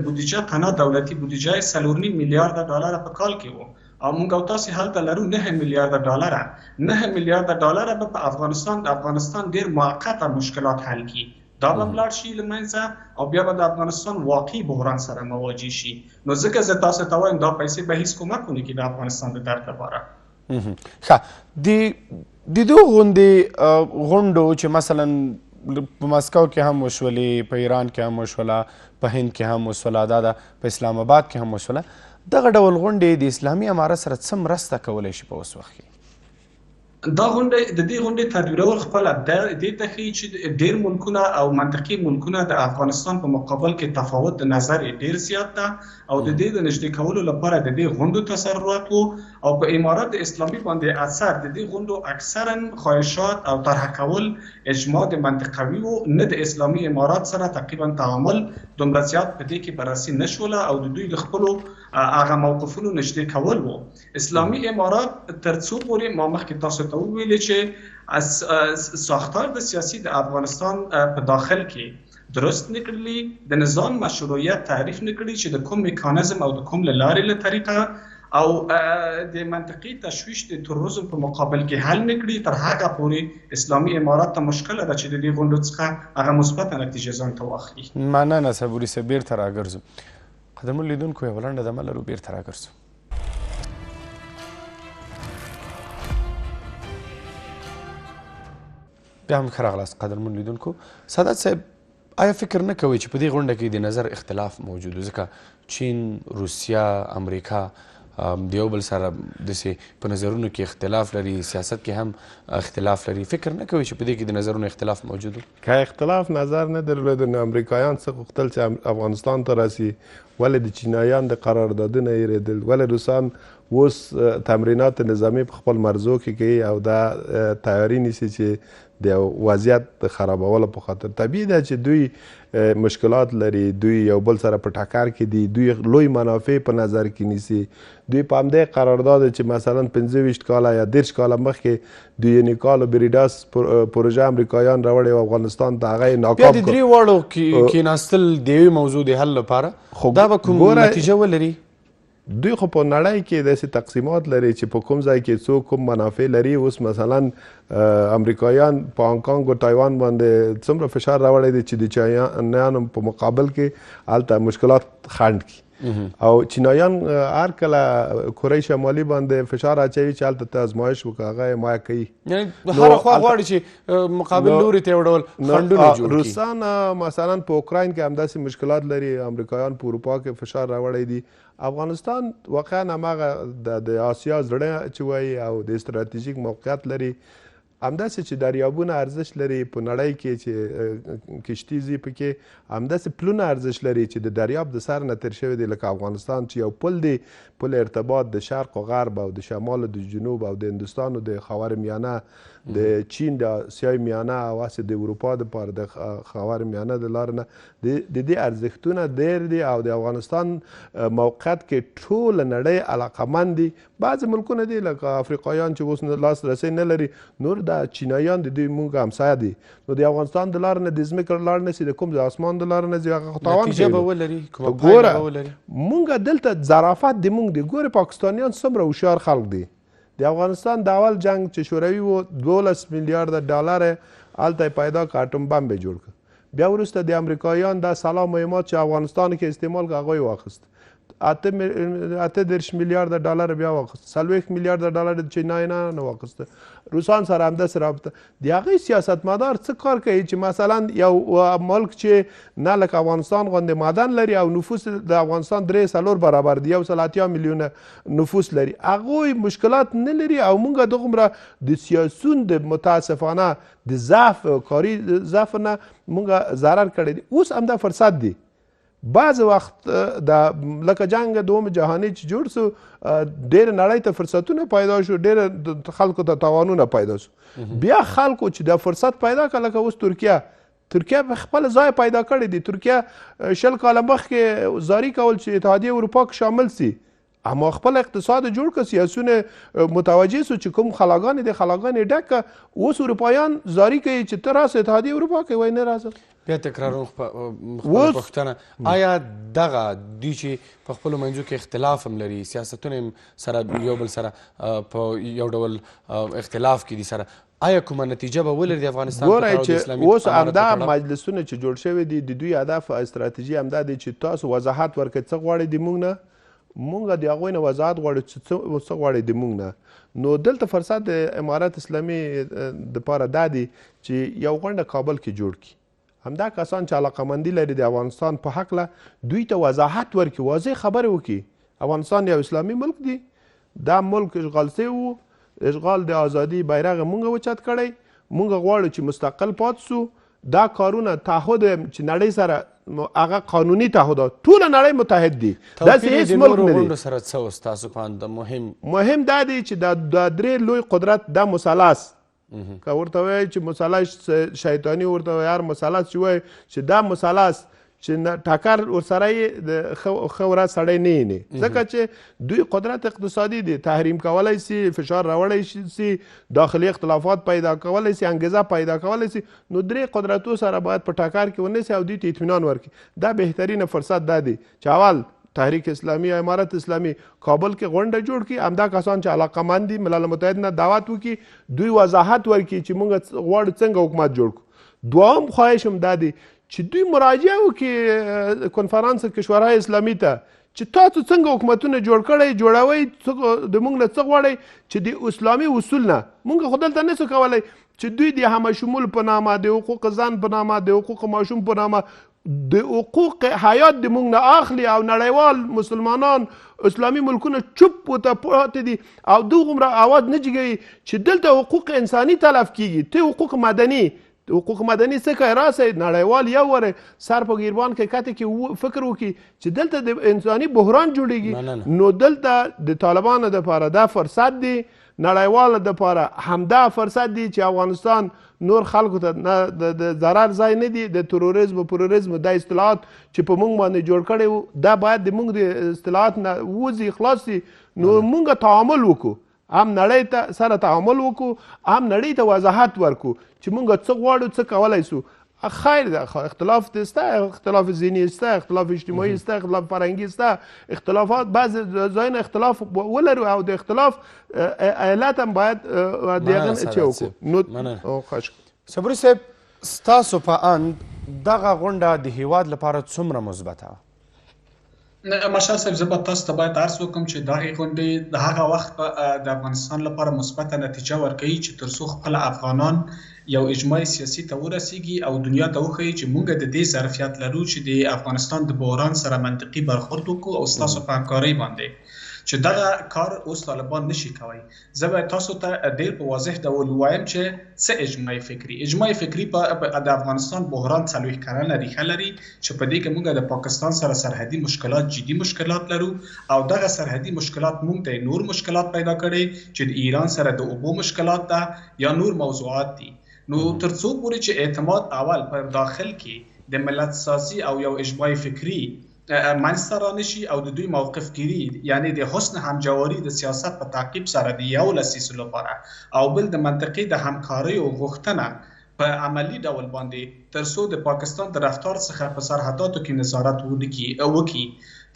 بودیجه تنها دولتي بودیجه یې 4.5 میلیارده ډالره په کال کې وو او موږ او تاسو هلته لرو 9 میلیارده ډالره. 9 میلیارده ډالره به په افغانستان د افغانستان ډیر موقته مشکلات حل کړي. دا به لاړ شي له منځه او بیا به د افغانستان واقعي بحران سره مواجه شي. نو ځکه زه تاسو ته وایم دا پیسې به هیڅ کمک ونه کړي د افغانستان د درد لپاره. ښه، د دو غوندې غونډو چې مثلا په مسکو کې هم وشولې، په ایران کې هم وشوله، په هند کې هم وشوله، دا ده په اسلام آباد کې هم وشوله، دغه ډول غونډې د اسلامي امارت سره څه مرسته کولی شي په اوس وخت کې؟ دا غونډه د دې غونډې تدویرول خپله دې ته ښیي چې ډېر ملکونه او منطقي ملکونه د افغانستان په مقابل کې تفاوت د نظر یې ډېر زیات ده او د دې د نږدې کولو لپاره د دې غونډو ته ضرورت وو او په امارت اسلامي باندې اثر د دې غونډو اکثرا خواهشات او طرح کول اجماع د منطقوي وو، نه د اسلامي امارات سره تقریبا تعامل دومره زیات په دې کې بررسي نه شوله او د دوی د خپلو هغه موقفونو نږدې کول وو. اسلامي امارات تر څو پورې ما مخکې تاسو ته وویلې چې ساختار د سیاسي د افغانستان په داخل کې درست نکړي، د نظام مشروعیت تعریف نکړي چې د کوم میکانیزم او د کوم له لارې له طریقه او د منطقي تشویش د تروریزم په مقابل کې حل نکړي، تر هغه پورې اسلامي امارات ته مشکله ده چې د دې غونډو څخه هغه مثبته نتیجه ځان ته واخلي. مننه صبوري صاحب، بیرته راګرځو. قدرمن لیدونکو یوه لنډه دمه لرو، بیرته راګرځو. بیا هم ښه راغلاست قدرمن لیدونکو. سادات صاحب، آیا فکر نه کوئ چې په دې غونډه کې د نظر اختلاف موجود و؟ ځکه چین، روسیه، امریکا د یو بل سره داسې په نظرونو کې اختلاف لري، سیاست کې هم اختلاف لري، فکر نه کوي چې په دې کې د نظرونو اختلاف موجود و؟ که اختلاف نظر نه درلود نو امریکایان څه غوښتل چې افغانستان ته راسي؟ ولې د چینایان د قراردادونه هېرېدل؟ ولې روسان اوس تمرینات نظامي په خپل مرزو کې کوي او دا تیاری نیسي چې د وضعیت د خرابولو په خاطر؟ طبیعي ده چې دوی مشکلات لري، دوی یو بل سره په ټکر کې دي، دوی لوی منافع په نظر کې نیسي. دوی په همدې قرارداد چې مثلا 25 کاله یا 30 کاله مخکې د یونیکال او بریډاس پروژه امریکایان راوړې او افغانستان ته، هغه یې بیا ناکام د کړ. درې واړو کیناستل د یوې موضوع د حل لپاره دا به کوم نتیجه ولري؟ دوی خو په نړۍ کې داسې تقسیمات لري چې په کوم ځای کې څوک کوم منافع لري. اوس مثلا امریکایان په هانګ کانګ او تایوان باندې څومره فشار راوړی دی چې د چینایانو په مقابل کې هلته مشکلات خنډ کړي، او چینایان هر کله کورې شمالي باندې فشار اچوي چې هلته ته ازمایش وکړه، هغه حمایه کوي. یعنی هره خوا غواړي چې مقابل لوري ته یو ډول خنډونه جوړ کړي. روسان مثلا په اوکراین کې همداسې مشکلات لري، امریکایان په اروپا کې فشار راوړی دي. افغانستان واقعا هماغه د آسیا زړه چې وایي او د استراتیژیک موقعیت لري، همداسې چې دریابونه ارزش لري په نړۍ کې چې کشتي ځي پکې، همداسې پلونه ارزش لري چې د دریاب د سر نه تېر شوی دی، لکه افغانستان چې یو پل دی، پل ارتباط د شرق و غرب او د شمال و د جنوب او د هندوستان و د خاور میانه، د چین د آسیای میانه او هسې د اروپا دپاره د خاور میانه د لارې نه د دې ارزښتونه ډېر دي. او د افغانستان موقعیت کې ټوله نړۍ علاقمند دي. بعضې ملکونه دي لکه افریقایان چې اوس لاس رسی نه لري، نور دا چینایان د دوی مونږ همسایه دي، نو د افغانستان د لارې نه د ځمکې لاړ نه سي، د کوم د اسمان د لارې نه ځي، هغه خو تاوان نتیجه کوي. به ولري، کومه پایله به ولري؟ مونږ دلته ظرافت د مونږ دی. ګوره پاکستانیان څومره هوښیار خلک دي. د افغانستان د اول جنگ چې شوروي و 12 میلیارد ډالر هلته یې پیدا کړ، اټوم بم یې جوړ کړ. بیا وروسته د امریکایان دا سلاح مهمات چې افغانستان کې استعمال کړ هغه یې واخیست، 38 میلیارد ډالر بیا واخیست، 40 میلیارد ډالر د چینایانو واخیست. روسان سره همداسې رابطه. د هغې سیاستمدار څه کار کوي چې مثلا یو ملک چې نه لکه افغانستان غوندې معدن لري او نفوس د افغانستان 3-4 برابر دی، 180 میلیونه نفوس لري، هغوی مشکلات نه لري. او مونږ دغومره د سیاسون د متاسفانه د ضعف کاري ضعف نه مونږ ضرر کړی دی. اوس همدا فرصت دی. بعض وخت د لکه جنگ دوم جهانی چې جوړ سو، ډېر نړۍ ته فرصتونه پیدا شو، ډېر خلکو ته تاوانونه پیدا شو. بیا خلکو چې دا فرصت پیدا کړ، لکه اوس ترکیه په خپل ځای پیدا کړی دی. ترکیه 20 کاله مخکې زاری کول چې اتحادیه اروپا کې شامل سي، اما خپل اقتصاد جوړ کړ، سیاسیون متوجه سو چې کوم خلاګانې دي، خلاګانې ډک کړه. اوس اروپایان زاری کوي چې ته راسه اتحادیه اروپا کې، وایي نه راځم. بیا تکراروم خپله پوښتنه، آیا دغه دوی چې په خپلو منځو کې اختلاف هم لري، سیاستونه هم سره یو بل سره په یو ډول اختلاف کې دي سره، آیا کومه نتیجه به ولري د افغانستان په ګورئ تړاو د چې اسلامي اوس امارت په همدا تړاو؟ مجلسونه چې جوړ شوي دي، د دوی هدف او استراتیژي همدا دی چې تاسو وضاحت ورکړئ څه غواړئ د موږ نه، مونږ د هغوی نه وضاحت غواړو چې څه غواړئ د موږ نه. نو دلته فرصت د امارت اسلامي دپاره دا دی چې یو غونډه کابل کې جوړ کړي، همدا کسان چې علاقمندي لري د افغانستان په هکله دوی ته وضاحت ورکړي، واضح خبرې وکړي. افغانستان یو اسلامي ملک دی، دا ملک اشغال سوی و، اشغال د ازادي بیرغ مونږ اوچت کړی، مونږ غواړو چې مستقل پاتې سو. دا کارونه تعهد چې نړۍ سره هغه قانوني تعهد، ټوله نړۍ متحد دي، داسې توپیر هیڅ د ملک نورو نه دی. غونډو سره څه و ستاسو په اند مهم؟ مهم دا دی چې دا درې لوی قدرت دا مثلث، که ورته وایي چې مثلث شیطاني ورته وایي، هر مثلث چې وایي چې دا مثلث چې ټکر ورسره یې د ښه ورځ سړی نه ویني، ځکه چې دوی قدرت اقتصادي دی، تحریم کولی سي، فشار راوړی سي، داخلي اختلافات پیدا کولی سي، انګیزه پیدا کولی سي. نو درې قدرتو سره باید په ټکر کې ونه سي او دوی ته اطمینان ورکړي. دا بهترینه فرصت دا دی چې اول تحریک اسلامی یا امارت اسلامی کابل کې غونډه جوړ کړي، همدا کسان چې علاقمند دي ملل متحد نه دعوت وکړي، دوی وضاحت ورکړي چې موږ غواړو څنګه حکومت جوړ کړو. دوهم خواهش هم دا دی چې دوی مراجعه وکړي کنفرانس کشورهای اسلامی ته چې تاسو څنګه حکومتونه جوړ کړئ، جوړوئ، د موږ نه څه غواړئ چې د اسلامي اصول نه موږ خو دلته نه څه کولی چې دوی د همه شمول په نامه، د حقوق زن په نامه، د حقوق ماشوم په نامه د حقوق حیات د مونږ نه اخلي او نړیوال مسلمانان اسلامي ملکونه چوپ ورته پاتې دي او دغومره اواز نه جګوي چې دلته حقوق انساني تلف کیږي. ته حقوق مدني، حقوق مدني څه کوي؟ راسئ نړیوال یو وری سر په ګیربان کې کته کې فکر وکړي چې دلته د انساني بحران جوړیږي. نو دلته د طالبانو دپاره دا فرصت دی، نړیوالو دپاره همدا فرصت دی چې افغانستان نور خلکو ته نه د ضرر ځای نه دی. د تروریزم او پروریزم دا اصطلاحات چې په مونږ باندې جوړ کړی وو، دا باید د مونږ د اصطلاحات نه وځي، خلاص سي. نو مونږ تعامل وکړو، هم نړۍ ته سره تعامل وکړو، هم نړۍ ته وضاحت ورکړو چې مونږ څه غواړو، څه کولای سو. خیر ده، اختلاف سته، اختلاف ذهني سته، اختلاف اجتماعي سته، اختلاف فرهنګي سته، اختلافات بعض ځایونه اختلاف ولرو او د اختلاف علت هم باید د هغه چې وکړو. نو خوښ صبري صاحب، ستاسو په اند دغه غونډه د هیواد لپاره څومره مثبته وه؟ مشال صاحب، زه به تاسو ته باید عرض وکړم چې دغې غونډې د هغه وخت د افغانستان لپاره مثبته نتیجه ورکوي چې تر څو خپل افغانان یو اجماع سیاسي ته ورسیږي او دنیا ته وښیي چې موږ د دې ظرفیت لرو چې د افغانستان د بحران سره منطقي برخورد وکړو او ستاسو په همکارۍ باندې چې دغه کار اوس طالبان نشي کوی. زه به تاسو ته ډیر په واضح ډول ووایم چې څه اجماع فکري. اجماع فکري په د افغانستان بحران 40 کلنه ریښه لري چې په دې کې موږ د پاکستان سره سرحدي مشکلات، جدي مشکلات لرو او دغه سرحدي مشکلات موږ ته نور مشکلات پیدا کړي چې د ایران سره د اوبو مشکلات ده یا نور موضوعات دي. نو تر څو پورې چې اعتماد اول په داخل کې د ملت سازي او یو اجماع فکري منځته رانشي او د دوی موقف ګیري، یعنی د حسن همجواري د سیاست په تعقیب سره د یو لسیزو لپاره او بل د منطقې د همکاریو غوښتنه په عملي ډول باندې تر څو د پاکستان د رفتار څخه په سرحداتو کې نظارت وکړي،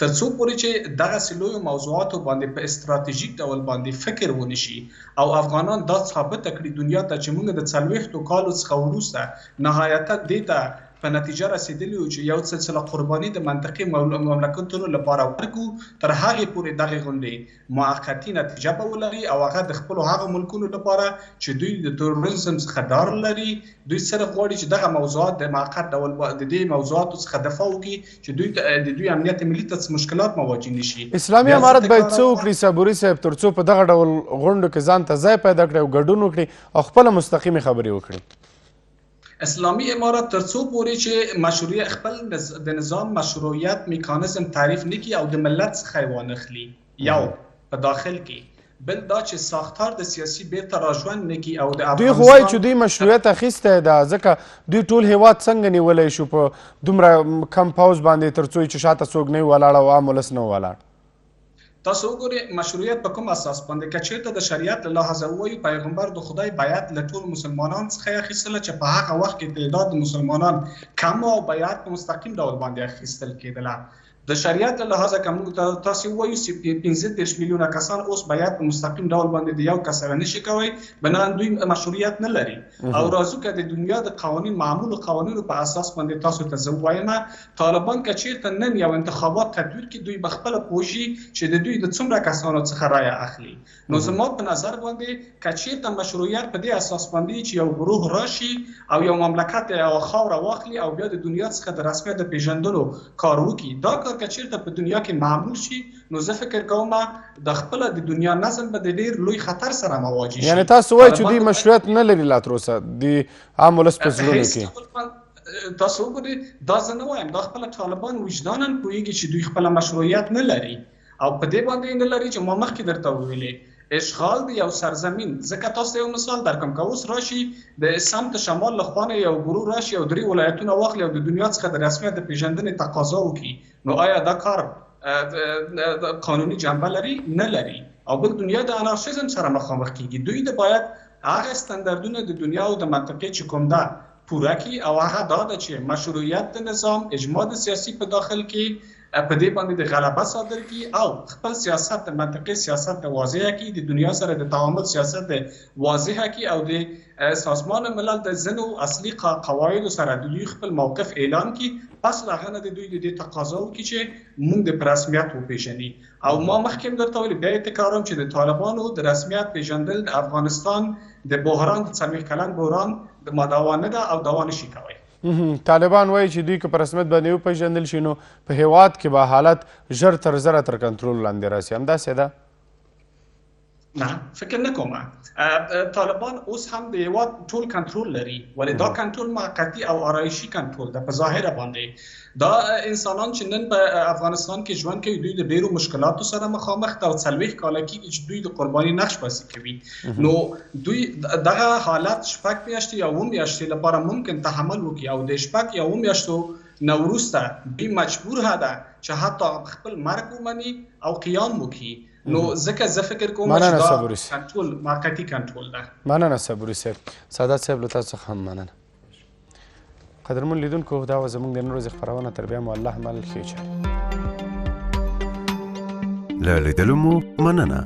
تر څو پورې چې دغسې لویو موضوعاتو باندې په استراتیژیک ډول باندې فکر ونشي او افغانان دا ثابته کړي دنیا ته چې موږ د 40 کالو څخه وروسته نهایتا دې ته په نتیجه رسیدلی یو چې یو سلسله قرباني د منطقې مملکتونو لپاره ورکړو، تر هغې پورې دغې غونډې موقتي نتیجه به ولري او هغه د خپلو هغو ملکونو لپاره چې دوی د تروریزم څخه ډار لري، دوی صرف غواړي چې دغه موضوعات د موقت ډول د دې موضوعاتو څخه دفاع وکړي چې دوی ته د دوی امنیت ملي ته څه مشکلات مواجه نشي. اسلامي امارت باید څه وکړي صبوري صاحب تر څو په دغه ډول غونډو کې ځان ته ځای پیدا کړي او ګډون وکړي او خپله مستقیمې خبرې وکړي؟ اسلامي امارت تر څو پورې چې مشروعیت خپل د نظام مشروعیت میکانیزم تعریف نکړي او د ملت څخه یې وانخلي، یو په داخل کې، بل دا چې ساختار د سیاسي بیرته راژوند نکړي او د دوی خو وایي چې دوی مشروعیت اخیستی ده، ځکه دوی ټول هیواد څنګه نیولی شو په دومره کم پوځ باندې تر څو چې شاته څوک نه وي ولاړ او عام ولس نه ولاړ؟ تاسو وګورئ مشروعیت په کوم اساس باندې، که چېرته د شریعت له لحاظه ووایو پیغمبر د خدای بیعت له ټولو مسلمانانو څخه یې اخیستله چې په هغه وخت کې تعداد د مسلمانان کم او بیعت په مستقیم ډول باندې اخیستل کېدله. د شریعت له لحاظه که موږ تاسو ووایو چې 35 میلیونه کسان اوس بیعت په مستقیم ډول باندې د یو کس سره نشي کوی، بناً دوی مشروعیت نه لري. او راځو که د دنیا د قوانین معمولو قوانینو په اساس باندې تاسو ته زه ووایم، طالبان که چیرته نن یو انتخابات تدویر کړي دوی به خپله پوه شي چې د دوی د څومره کسانو څخه رایه اخلي. نو زما په نظر باندې که چیرته مشروعیت په دې اساس باندې چې یو ګروه راشي او یو مملکت یا یوه خاوره واخلي او بیا د دنیا څخه د رسمیت د پیژندلو کار وکړي، دا کار که چیرته په دنیا کې معمول شي نو زه فکر کوم د خپله د دنیا نظم به د ډیر لوی خطر سره مواجه شي. یعنی تاسو وایئ چې دوی مشروعیت نه لري لا تر اوسه د عام ولس په زړونو کې؟ تاسو وګورئ، دا زه نه وایم، دا خپله طالبان وجداناً پوهیږي چې دوی خپله مشروعیت نه لري او په دې باندې نه لري چې ما مخکې درته وویلې اشغال د یو سرزمین. ځکه تاسو ته یو مثال درکړم، که اوس راشي د سمت شمال له خوا نه یو ګروه راشي او 3 ولایتونه واخلي او د دنیا څخه د رسمیت د پیژندنې تقاضا وکړي، نو آیا دا کار قانوني جنبه لري؟ نه لري. او بل دنیا د انارشیزم سره مخامخ کیږي. دوی د باید هغه ستندردونه د دنیا او د منطقې چې کوم ده پوره کړي او هغه دا ده چې مشروعیت د نظام، اجماع د سیاسي په داخل کې په دې باندې د غلبه صادر کړي او خپل سیاست د منطقې سیاست د واضح کړي، د دنیا سره د تعامل سیاست د واضح کړي او د سازمان ملل د ځینو اصلي قواعدو سره د دوی خپل موقف اعلان کړي. پس له هغه نه د دوی د دې تقاضا وکړي چې موږ د په رسمیت وپېژني. او ما مخکې هم درته ویلي، بیا یې تکراروم چې د طالبانو د رسمیت پېژندل د افغانستان د بحران، د 40 کلن بحران د دوا نه ده او دوا نشي کوی. طالبان وایي چې دوی که په رسمیت باندې وپېژندل شي نو په هیواد کې به حالت ژر تر ژره تر کنترول لاندې راسي، همداسې ده؟ نه، فکر نه کوم. طالبان اوس هم د هیواد ټول کنټرول لري، ولې دا کنټرول موقتي او آرایشي کنټرول ده. په ظاهره باندې دا انسانان چې نن په افغانستان کې ژوند کوي، دوی د ډیرو مشکلاتو سره مخامخ ده او 40 کاله کېږي چې دوی د قرباني نقش بازي کوي. نو دوی دغه حالت 6 میاشتې یا 7 میاشتې لپاره ممکن تحمل وکړي، او د 6 یا 7 میاشتو نه وروسته دوی مجبور ده چې حتی خپل مرګ ومني او قیام وکړي. نو ځکه زه فکر کوم چې دا کنټرول موقتي کنټرول ده. مننه صبوري صاحب. سادات صاحب، له تاسو څخه هم مننه. قدرمن لیدونکو، دا وه زموږ د نن ورځې خپرونه. تر بیا مو الله مل، ښې چارې. له لیدلو مو مننه.